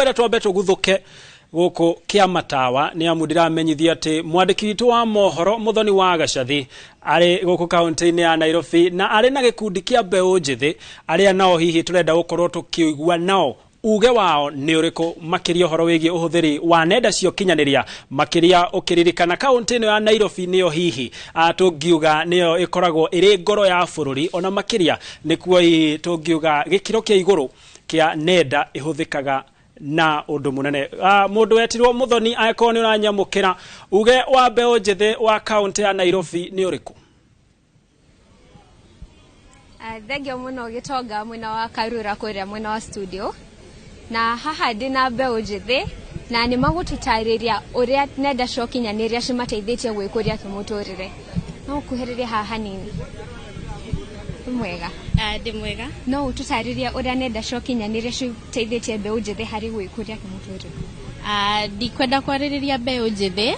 Ngwenda twambe tũguthũke gũkũ kĩa matawa nĩ amu ndĩramenyithia atĩ mwandĩki witũ wa mohoro Mũthoni wa Gacathi arĩ gũkũ kaunti-inĩ ya Nairobi na arĩ na gĩkundi kĩa mbeũ njĩthĩ arĩa nao hihi tũrenda gũkorwo tũkĩigua nao uge wao nĩ ũrĩkũ, makĩria ũhoro wĩgiĩ ũhũthĩri wa nenda cia ũkinyanĩria, makĩria ũkĩririkana kaunti ĩno ya Nairobi nĩyo hihi tũngiuga nĩyo ĩkoragwo ĩrĩ ngoro ya bũrũri, ona makĩria nĩkuo hihi tũngiuga gĩkĩro kĩa igũrũ kĩa nenda ĩhũthĩkaga na ũndũ mũnene. Mũndũ wetirwo Mũthoni, angĩkorwo nĩ ũranyamũkĩra, uge wa mbeũ njĩthĩ wa kaunti ya Nairobi nĩ ũrĩkũ? Thengio mũno Gĩtonga, mwena wa Karura kũrĩa mwena wa studio. Na haha ndĩna mbeũ njĩthĩ na nĩ magũtũtarĩria ũrĩa nenda cia ũkinyanĩria cimateithĩtie gwĩkũria kĩmũtũrĩre. No ũkuhĩrĩrie haha hanini. Wĩ mwega? Ndĩ mwega. No ũtũtarĩrie ũrĩa nenda cia ũkinyanĩria citeithĩtie mbeũ njĩthĩ harĩ gwĩkũria kĩmũtũrĩre? Ndikwenda kwarĩrĩria mbeũ njĩthĩ,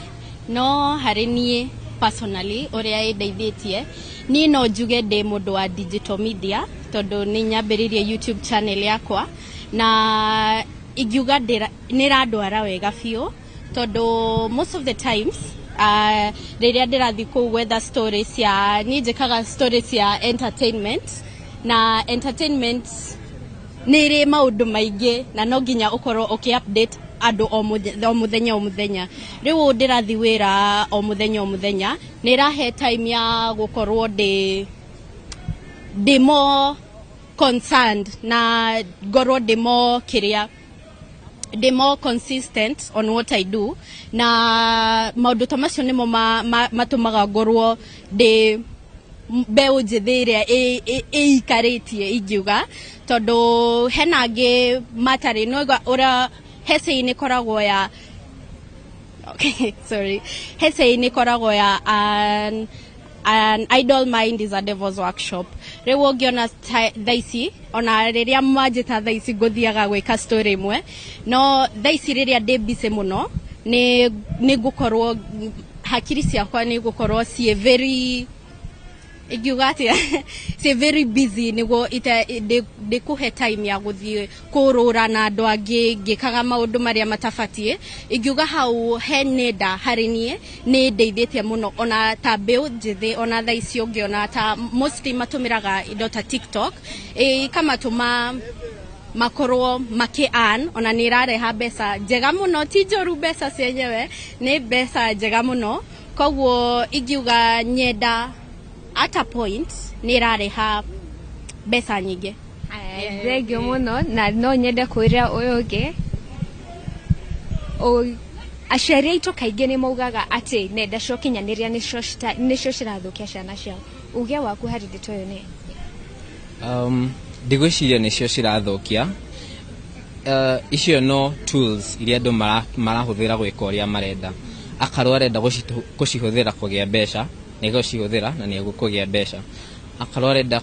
no harĩ niĩ personally ũrĩa ĩndeithĩtie, niĩ no njuge ndĩ mũndũ wa digital media tondũ nĩ nyambĩrĩirie YouTube channel yakwa, na ingiuga nĩ ĩrandwara wega biũ tondũ most of the times rĩrĩa ndĩrathiĩ kũu gwetha story cia, niĩ njĩkaga story cia entertainment, na entertainment nĩ ĩrĩ maũndũ maingĩ na no nginya ũkorwo ũkĩ update andũ o mũthenya o mũthenya. Rĩu ũũ ndĩrathiĩ wĩra o mũthenya o mũthenya, nĩ ĩrahe time ya gũkorwo ndĩ more concerned na ngorwo ndĩ more kĩrĩa ndĩ more consistent on what I do, na maũndũ ta macio nĩmo matũmaga ngorwo ndĩ mbeũ njĩthĩ ĩrĩa ĩikarĩtie ingiuga, tondũ hena angĩ matarĩ no ũrĩa he saying ĩkoragwo ya, okay, sorry, he saying ĩkoragwo ya "An idle mind is a devil's workshop." Rĩu ũngĩona thaa ici, ona rĩrĩa manjĩta thaa ici ngũthiaga gwĩka story ĩmwe, no thaa ici rĩrĩa ndĩ busy mũno nĩ ngũkorwo hakiri ciakwa nĩ ngũkorwo ciĩ very, ingiuga atĩa, ciĩ very busy nĩguo ndĩkũhe time ya gũthiĩ kũrũra na andũ angĩ ngĩkaga maũndũ marĩa matabatiĩ. Ingiuga hau he nenda harĩ niĩ nĩ ndeithĩtie mũno, ona ta mbeũ njĩthĩ, ona thaa ici ũngĩona ta mostly matũmĩraga indo ta TikTok, ikamatũma makorwo makĩ earn, ona nĩ ĩrareha mbeca njega mũno, ti njũru, mbeca cienyewe nĩ mbeca njega mũno. Koguo ingiuga nyenda at a point nĩ ĩrareha mbeca nyingĩ. Thengio mũno, na no nyende kwĩra ũyũ ũngĩ, aciari aitũ kaingĩ nĩ maugaga atĩ nenda cia ũkinyanĩria nĩcio cirathũkia ciana ciao. Uge waku harĩ ndeto ĩyo nĩ? Ndigwĩciria nĩcio cirathũkia. Icio no tools iria andũ marahũthĩra gwĩka ũrĩa marenda. Akarwo arenda gũcihũthĩra kũgĩa mbeca, nĩ egũcihũthĩra na nĩ egũkũgĩa mbeca. Akarwo arenda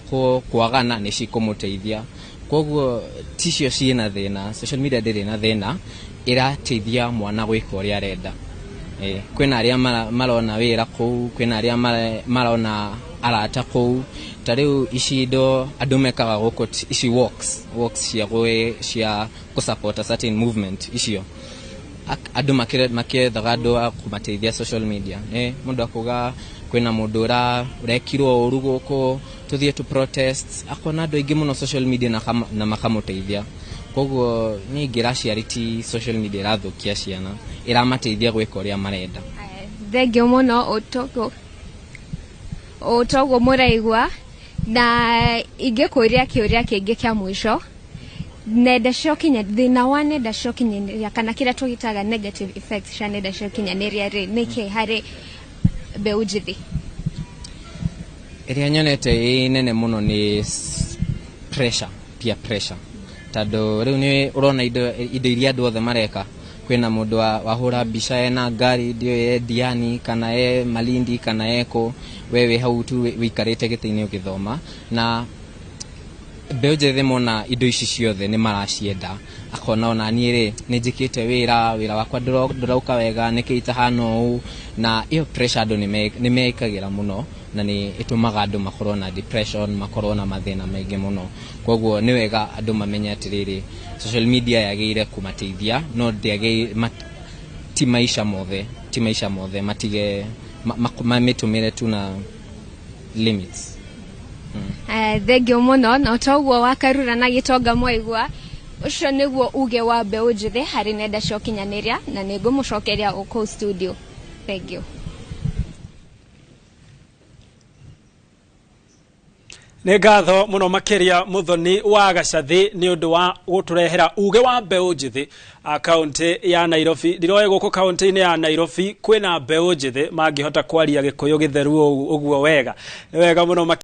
kwagana, nĩ cikũmũteithia. Koguo ticio ciĩna thĩna, social media ndĩrĩ na thĩna, ĩrateithia mwana gwĩka ũrĩa arenda. Kwĩna arĩa marona wĩra kũu, kwĩna arĩa marona arata kũu. Ta rĩu ici indo andũ mekaga gũkũ, ici walks cia kũ support a certain movement icio, andũ makĩethaga andũ a kũmateithia social media. Mũndũ akuga kwĩna mũndũ ũrekirwo ũru gũkũ, tũthiĩ tu protest, akona andũ aingĩ mũno social media na makamũteithia. Koguo niĩ ingĩra aciari ti social media ĩrathũkia ciana, ĩramateithia gwĩka ũrĩa marenda. Thengio mũno. Ũtoguo mũraigua, na ingĩkũria kĩũria kĩngĩ kĩa mũico, nenda cia thĩna wa nenda cia ũkinyanĩria kana kĩrĩa tũgĩtaga negative effects cia nenda cia ũkinyanĩria rĩ, nĩkĩ harĩ mbeũ njĩthĩ? Ĩrĩa nyonete ĩ nene mũno nĩ pressure, peer pressure, tondũ rĩu nĩ ũrona indo iria andũ othe mareka. Kwĩna mũndũ wahũra mbica ena ngari, ndiũĩ e Diani kana e Malindi kana e kũ, we wĩ hau tu wĩikarĩte gĩtĩ-inĩ ũgĩthoma, na mbeũ njĩthĩ mona indo ici ciothe nĩ maracienda, akona ona niĩ rĩ nĩ njĩkĩte wĩra wakwa ndũrauka wega, nĩkĩ itahana ũũ? Na ĩyo pressure andũ nĩ mekagĩra mũno. Na nĩ ĩtũmaga andũ makorwo na depression, makorwo na mathĩna maingĩ mũno. Koguo nĩ wega andũ mamenye atĩrĩrĩ, social media yagĩrĩire kũmateithia, no ndĩagĩrĩire ti maisha mothe, ti maisha mothe. Matige mamĩtũmĩre tu na limits. Thengio mũno. Na toguo Wakarura na Gĩtonga mwaigua, ũcio nĩguo uge wa mbeũ njĩthĩ harĩ nenda cia ũkinyanĩria, na nĩ ngũmũcokeria o kũu studio. Thengio. Nĩ ngatho mũno makĩria, Muthoni wa Gacathi, nĩ ũndũ wa gũtũrehera uge wa mbeũ njĩthĩ a kaũntĩ ya Nairobi. Ndiroĩ gũkũ kaũntĩ-inĩ ya Nairobi kwĩna mbeũ njĩthĩ mangĩhota kwaria Gĩkũyũ gĩtheru ũguo wega. Nĩ wega mũno.